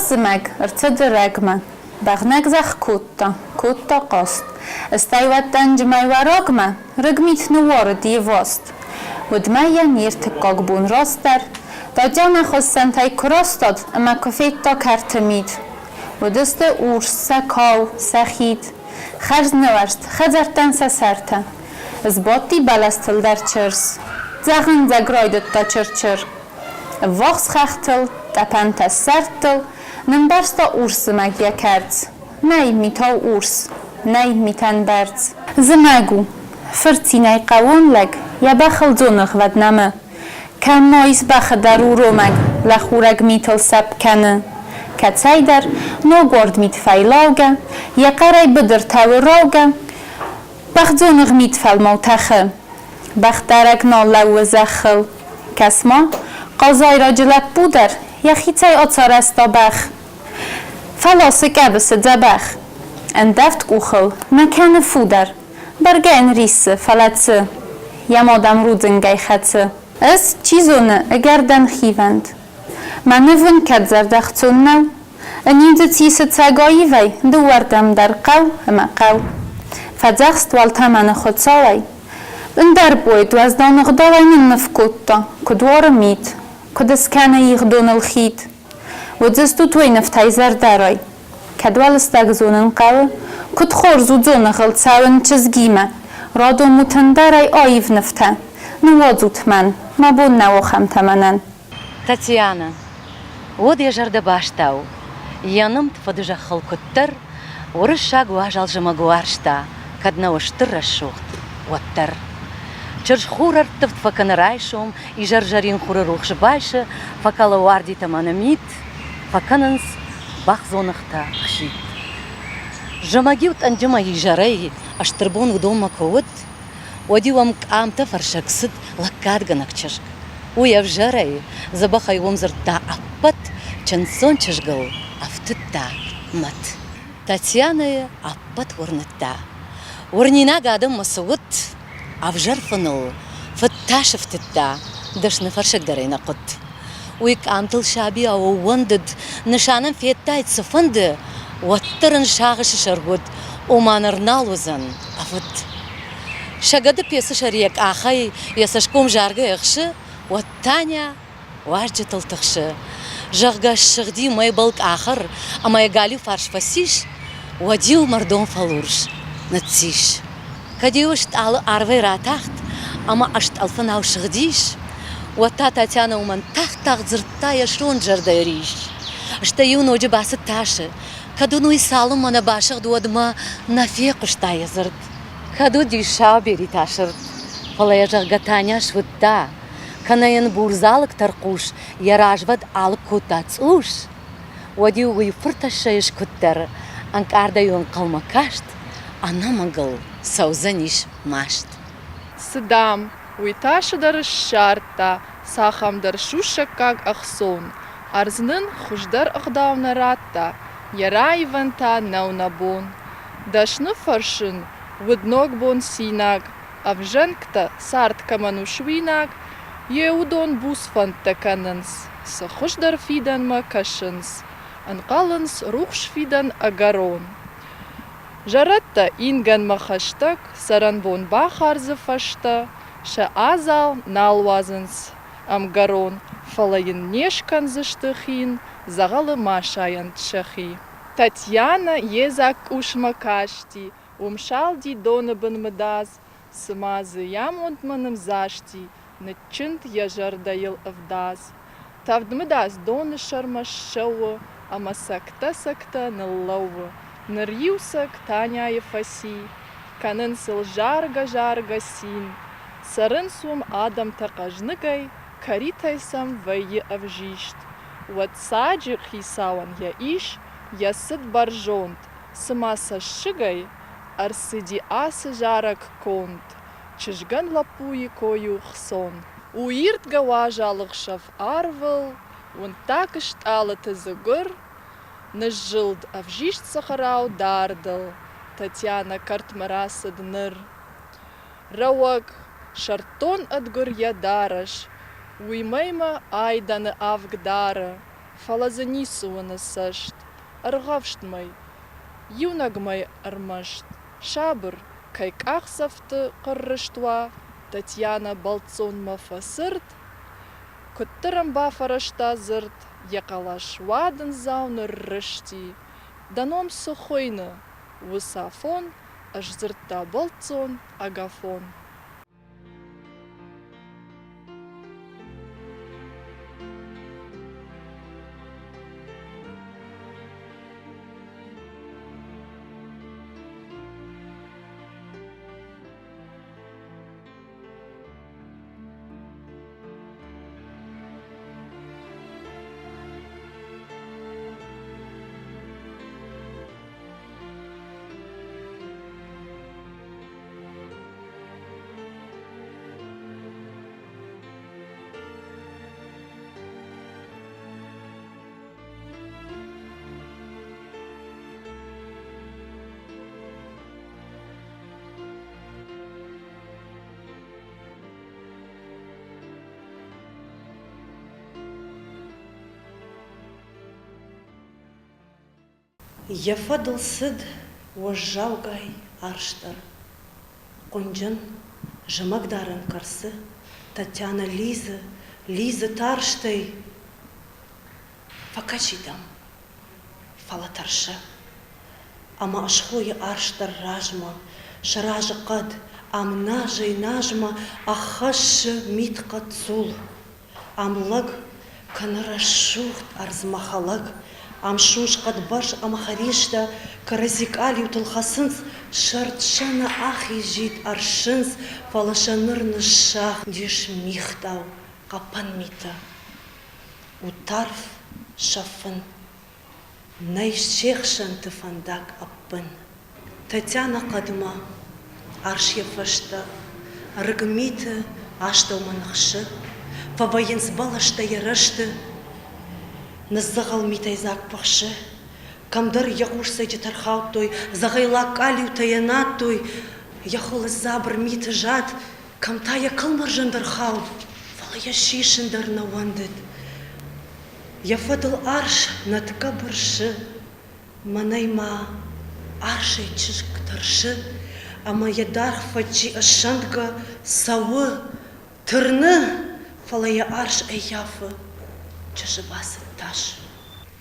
Зымӕг ӕрцыд рӕгмӕ, бӕгънӕг зӕхх кодта, кодта хъаст. Ыстӕй уӕд тъӕнджы уӕрагмӕ рыг мит ныууарыд йе васт. Уӕдмӕ йӕ не ртыккаг бон растдӕр Татьянӕ хуыссӕнтӕй куы растад ӕмӕ куы федта кӕрты мит. Уыдысты урс сӕ кау, сӕ хид, хӕрзнывӕрст хӕдзӕрттӕн сӕ сӕртӕ. Сбадти бӕлӕстыл дӕр чырс. Дзӕгъындзӕг райдыдта чыр-чыр. Ӕввахс хӕхтыл, тъӕпӕнтӕ сӕрдтыл нымбӕрзта урс зымӕг йӕ кӕрц. Нӕй митау урс, нӕй митӕн бӕрц. Зымӕг у. Фыр цинӕй хъӕууон лӕг йӕ бӕхыл дзоныгъвӕд нӕмы. Кӕм ма ис бӕхы дӕр уромӕг, лӕхурӕг митыл сӕпп кӕны. Кӕцӕйдӕр, ногуард мит фӕйлаугӕ, йӕ хъӕрӕй быдыртӕ уыраугӕ, бӕхдзоныгъ мит фӕлмау тӕхы. Бӕхдарӕг нал лӕууы зӕххыл. Кӕс-ма, хъазайраджы лӕппу дӕр йӕхицӕй ацарӕзта бӕх. Фӕласы къӕбысы дзӕбӕх. Ӕндӕвд къухыл нӕ кӕны фу дӕр. Бӕргӕ йын риссы, фӕлӕ цы? Йӕ мад ӕм рудзынгӕй хӕцы. Ӕз, чи зоны, ӕгӕр дӕн хивӕнд. Мӕ ныв уын кӕд зӕрдӕхцон нӕу? Ниндзы цисы цӕг аивӕй дыууӕрдӕм дӕр хъӕу ӕмӕ хъӕу. Фӕдзӕхст уӕлтӕмӕны Хуыцауӕй. Ӕндӕр поэт уӕздан ӕгъдауӕй нынныв кодта, куыд уары мит, куыд ыскӕны ихдоныл хид. Уыдзыстут уый нывтӕй зӕрдӕрай. Кӕд уӕ лыстӕг зонын хъӕуы, куыд хорз у дзоныгъыл цӕуын чызгимӕ, радомут ӕндӕрӕй аив нывтӕ, ныууадзут мӕн, мӕ бон нӕу ахӕмтӕ мӕнӕн. Татьянӕ, уӕд йӕ зӕрдӕ бастау, йӕ нымд фыдызӕххыл куыддӕр уырыссаг уазал зымӕг уарзта, кӕд нӕ у стыр рӕсугъд, уӕддӕр. Чызг хурӕрттывд фӕкӕны райсом, изӕрзӕрин хуры рухс байсы, фӕкӕлы уардитӕ мӕнӕ мит, фӕкӕнынц бӕхдзоныгътӕ хситт. Зымӕг-иу тъӕнджымӕ изӕрӕй стырбон уыдонмӕ куы уыд, уӕд-иу ӕм къамтӕ фӕрсӕг цыд лӕггадгӕнӕг чызг. Уый ӕвзӕрӕй, дзӕбӕхӕй уым дзырдта ӕппӕт чындздзон чызгыл ӕфтыдта мӕт. Татьянӕйы ӕппӕт уырныдта. Уырнинаг адӕммӕ цы уыд, ӕвзӕр фыныл фыдтӕ сыфтыдта, дӕсны фӕрсӕг дӕр ӕй нӕ хъуыд. Уый къамтыл сабиау ӕууӕндыд, нысанӕн федтаид цыфӕнды, уӕддӕр ын сагъӕсы сӕр уыд, ома ныр нал уыдзӕн ӕвыд. Сӕ гӕды пецы сӕр йӕ къахӕй йӕ цӕсгом заргӕ ӕхсы, уӕд Таня уазджытыл тыхсы, зӕгъгӕ, ссыгъди мӕйбӕл къахыр ӕмӕ йӕ галиу фарс фӕцис, уӕд-иу мӕрдон фӕлурс ныццис. Кӕд-иу стъалы арвӕй ратахт ӕмӕ ӕстъӕлфынау сыгъдис, уӕд та Татьянӕ уымӕн тагъд-тагъд дзырдта йӕ сонт зӕрдӕйы рис. Стӕй-иу ноджы бацыд тасы, кӕд ын уый цалынмӕ нӕ басыгъд, уӕдмӕ нӕ фехъуыста йӕ дзырд. Кӕд уыдис сауберитӕ сырд, фӕлӕ йӕ зӕгъгӕ Таня суыдта, кӕнӕ йын бурдзалыг тӕрхъус йӕ развӕд алыг кодта цъус, уӕд-иу уый фыртӕссӕй скуыддӕр, ӕнкъардӕй-иу ӕнхъӕлмӕ каст, ӕнӕмӕнг ыл цӕудзӕнис маст. Цы, дам, уый тасы дӕр ссардта цахӕмдӕр сусӕггаг ӕхцон. Ӕрдз нын хуыздӕр ӕгъдау нӕ радта, йӕ раивӕн та нӕу нӕ бон. Дӕсны фӕрсын уыд ногбон цинаг, ӕвзӕнгтӕ цард кӕмӕн у суинаг, йе уыдон буц фӕндтӕ кӕнынц, цы хуыздӕр фидӕнмӕ кӕсынц, ӕнхъӕлынц рухс фидӕн ӕгӕрон. Зӕрӕдтӕ ингӕнмӕ хӕстӕг цӕрӕнбон бахардзы фӕстӕ сӕ адзал нал уадзынц ӕмгӕрон, фӕлӕ йын не скӕндзысты хин, дзӕгъӕлы ма сайӕнт сӕхи. Татьянӕ йедзаг къусмӕ касти, уым салди доны бын мыдадз, цыма дзы йӕ амондмӕ нымдзасти, ныччынд йӕ зӕрдӕйыл ӕвдадз. Тӕвд мыдадз доны сӕрмӕ ссӕуы ӕмӕ цӕгтӕ-цӕгтӕ ныллӕууы. Ныр иу цӕг Таняйы фӕци, кӕнынц ыл заргӕ-заргӕ цин. Цӕрынц уым адӕмтӕ хъӕзныгӕй, кӕритӕй сӕм вӕййы ӕвзист. Уӕд саджы хицауӕн йӕ ис, йӕ цыд бӕрзонд, цыма цӕссыгӕй ӕрцыди ацы зарӕг конд. Чызгӕн лӕппуйы кой у хцон. У ирдгӕ уазал ӕхсӕв арвыл, уындтаг стъалыты дзыгуыр, Ныззылд ӕвзист цӕхӕрау дардыл, Татьянӕ кӕртмӕ рацыд ныр. Рӕуӕг, сӕрддон ӕдгуыр йӕ дарӕс, Уый мӕймӕ айдӕны авг дары. Фӕлӕ дзы ницы уыны цӕст, ӕргъӕвст мӕй, иунӕг мӕй ӕрмӕст, сабыр, кӕй къахдзӕфты хъыррыст уа, Татьянӕ бӕлццонмӕ фӕцырд, куыддӕр ӕм бафӕрӕзта дзырд, йӕ хъӕлӕс уадындзау ныррызти, Дӕ ном цы хуыйны? Уыцафон ысдзырдта бӕлццон Агафон. Йӕ фӕдыл цыд уӕззаугай арс дӕр. Хъуынджын, зымӕгдарӕн кӕрцы Татьянӕ лидзы, лидзы тарстӕй. Фӕкӕсид ӕм, фӕлӕ тӕрсы. Ӕмӕ ысхойы арс дӕр размӕ, сырӕзы хъӕд, ам назӕй-назмӕ ӕххӕссы мидхъӕццул. Ам лӕг кӕны рӕсугъд ӕрдзмӕ хӕлӕг, ам сусхъӕд бӕрз ӕмӕ хӕристӕ кӕрӕдзи къалиутыл хӕцынц, сӕрд сӕ нӕ ахизид ӕрсынц, фӕлӕ сӕ ныр ныссагъдис мигътау хъӕпӕн митӕ. У тарф сӕ фын, нӕй се хсӕнты фӕндаг ӕппын. Татьянӕ хъӕдмӕ, арс йӕ фӕстӕ, рыг миты астӕумӕ ныхсы, фӕвӕййынц бӕлӕстӕ йӕ рӕзты. Ныдздзӕгъӕл митӕйдзаг пыхсы, кӕмдӕр йӕ хъусцӕджытӕ рхаудтой, дзӕгъӕйлаг къалиутӕ йӕ надтой, йӕ хуылыдз дзабыр миты зад, кӕм та йӕ кӕлмӕрзӕн дӕр хауд, фӕлӕ йӕ сисын дӕр нӕ уӕндыд. Йӕ фӕдыл арс нӕтгӕ бырсы, Мӕнӕй ма арсӕй чызг тӕрсы ӕмӕ йӕ даргъ фӕччи ӕссӕндгӕ цӕуы, тырны, фӕлӕ йӕ арс ӕййафы. Чызджы бацыд тас.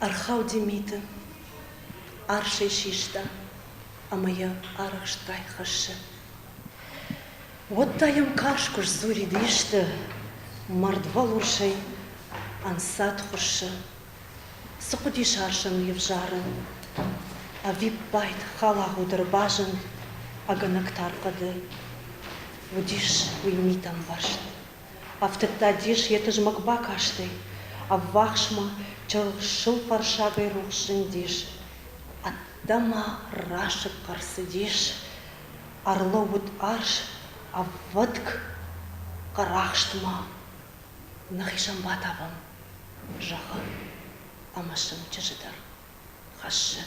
Ӕрхауди миты, арс ӕй систа ӕмӕ йӕ арӕхстгай хӕссы. Уӕд та йӕм карз куы сдзурид исты, мӕрдвӕлурсӕй ӕнцад хуыссы. Цы хъуыдис арсӕн уе взарын? Ӕвиппайд халагъуд ӕрбазынд ӕгӕнӕг тар хъӕды. Уыдис уый митӕмбӕрзт. Ӕфтыдта дис йӕ тызмӕг бакастӕй. Ӕввахсмӕ чысыл фӕрсагӕй рухс зындис. Ӕддӕмӕ расыг хъӕр цыдис. Ӕрлӕууыд арс ӕввӕтк хъӕрахстмӕ. Нӕхицӕн батавӕм, зӕгъы, ӕмӕ сын чызджы дӕр хӕссы.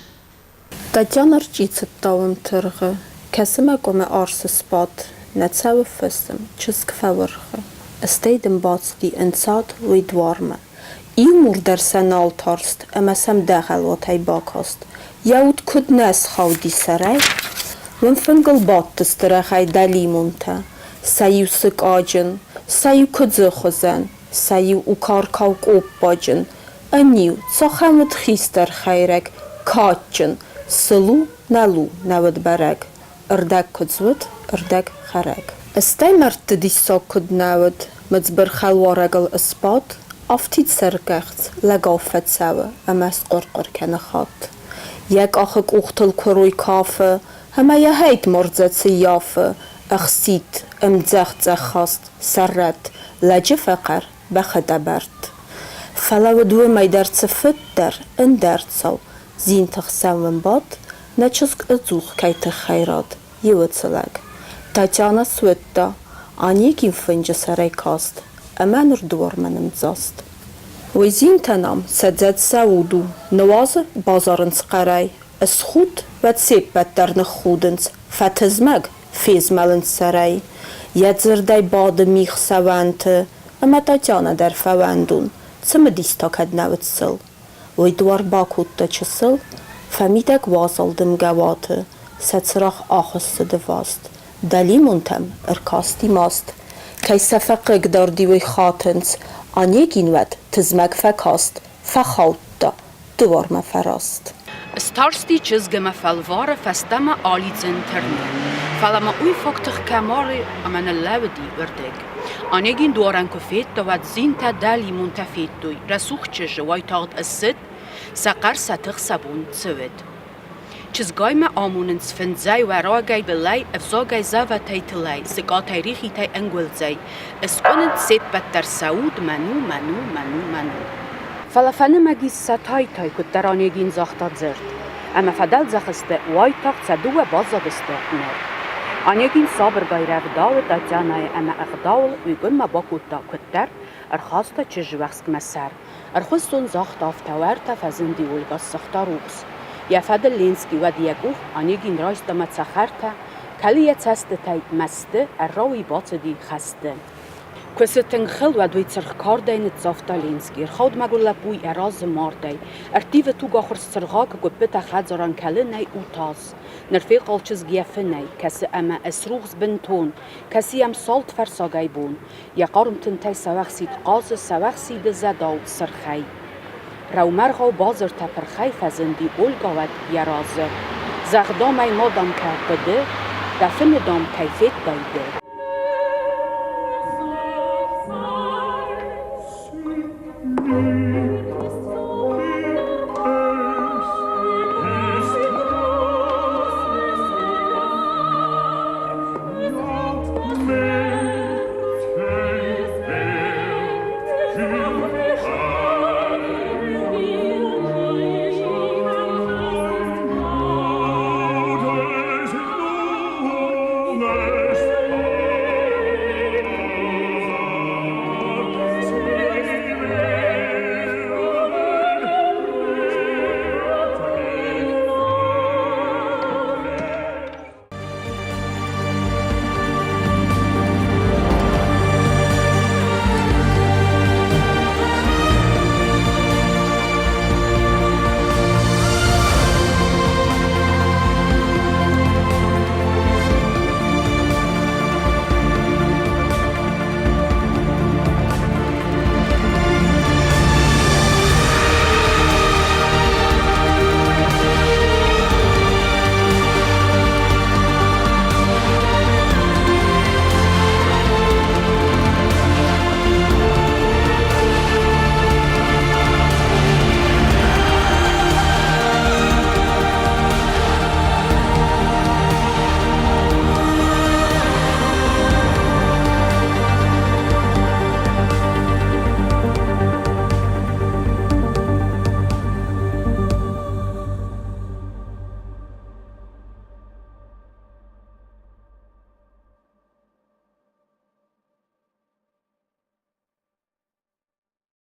Татьяна ӕрчъицыдта уым тыргъы, Кӕсы мӕ къуымы арсы сбадт, Нӕ цӕуы фысым, чызг фӕуыргъы. Ыстӕй дын бацыди ӕнцад уый дуармӕ. Иу мур дӕр сӕ нал тарст ӕмӕ сӕм дӕгъӕлуатӕй бакаст. Йӕ уд куыд нӕ схауди сӕрӕй? Уым фынгыл бадтысты рӕгъӕй дӕлимонтӕ. Сӕ иу сыкъаджын, сӕ иу куыдзы хуызӕн, сӕ иу у каркау къоппаджын. Ӕниу, цахӕм уыд хистӕр хӕйрӕг, кадджын, сыл у, нӕл у, нӕ уыд бӕрӕг. Ӕрдӕг куыдз уыд, ӕрдӕг хӕрӕг. Ыстӕй мӕрдты диссаг куыд нӕ уыд, мыдзбыр хӕлуарӕгыл ысбадт, афтид сӕрыкӕхц лӕгау фӕцӕуы ӕмӕ схъуыр-хъуыр кӕны хатт. Йӕ къахы къухтыл куырой кафы ӕмӕ йӕ хӕйтмардзӕ цы ййафы, ӕхситт, ӕмдзӕгъ-цъӕххаст, сӕррӕтт, лӕджы фӕхъӕр, бӕхы тъӕбӕртт. Фӕлӕ уыд уымӕй дӕр цыфыддӕр, ӕндӕр цау, зинты хсӕн уын бадт, нӕ чызг ӕдзух кӕй тыххӕй рад, иуыцы лӕг. Татьяна суыдта, Онегин фынджы сӕрӕй каст ӕмӕ ныр дуармӕ нымдзаст. Уый зинтӕн ам сӕ дзӕцц сӕ уд у, ныуадзы, базарынц хъӕрӕй, Ысхудт, уӕд се ппӕт дӕр ныххудынц, Фӕтызмӕг, фезмӕлынц сӕрӕй. Йӕ дзырдӕй бады мигъ сӕ уӕнты, Ӕмӕ Татьянӕ дӕр фӕуӕндон, Цымыдис та кӕд нӕ уыд сыл. Уый дуар бакодта чысыл, фӕмидӕг уазал дымгӕ уаты, сӕ цырагъ ахуыссыд ӕваст. Дӕлимонтӕм ӕркасти маст. Кӕй сӕ фӕхъыгдарди, уый хатынц. Онегин уӕд тызмӕг фӕкаст, фӕхаудта, дуармӕ фӕраст. Старсти чызг ӕмӕ фӕлвары фӕстӕмӕ алидзын тырны. Фӕлӕ ма уый фаг тых кӕм ары ӕмӕ ныллӕууыди уырдыг. Онегин дуарӕн куы федта, уӕд зинтӕ дӕлимонтӕ федтой, рӕсугъд чызджы уайтагъд ссыд, сӕ хъӕр, сӕ тых, сӕ бон цы уыд. Чызгаймӕ амонынц фындзӕй, уӕрагӕй, былӕй, ӕвзагӕй, зӕвӕтӕй, тылӕй, сыкъатӕй, рихитӕй, ӕнгуылдзӕй. Ыскъуынынц се ппӕт дӕр сӕ уд, мӕн у, мӕн у, мӕн у, мӕн у. Фӕлӕ фӕнымӕг ис сӕ тай-тай, куыддӕр Онегин загъта дзырд. Ӕмӕ фӕдӕлдзӕх сты, уайтагъд сӕ дыууӕ баззадысты ныр. Онегин сабыргай рӕвдауы Татьянӕйы ӕмӕ ӕгъдауыл уый къуыммӕ бакодта куыддӕр, ӕрхаста чызджы уӕхскмӕ сӕр. Ӕрхуыссон загъта, афтӕ уӕртӕ фӕзынди Ольга, ссыгъта рухс. Йӕ фӕдыл Ленски уӕд йӕ къух Онегин райста мӕ цӕхӕртӕ, кӕлы йӕ цӕстытӕй мӕсты, ӕррауи бацыди хӕсты. Куы сытынг хыл, уӕд уый цыргъ кардӕй ныццавта Ленски. Ӕрхауд мӕгуыр лӕппуйы йӕ разы мардӕй. Ӕрттивы тугахуырст цыргъаг, гуыппытӕ хӕдзарӕн кӕлынӕй у тас. Ныр фехъал чызг йӕ фынӕй, кӕсы ӕмӕ ысрухс бынтон, кӕсы йӕм салд фӕрсагӕй бон. Йӕ хъарм тынтӕй сӕуӕхсид хъазы, сӕуӕхсиды зӕдау сырхӕй. Рӕумӕргъау базыртӕ пырхӕй фӕзынди Ольга уӕд йӕ разы. Зӕгъ, дам ӕй, ма, дам, кӕ хъуыды, дӕ фыны, дам, кӕй федтай ды.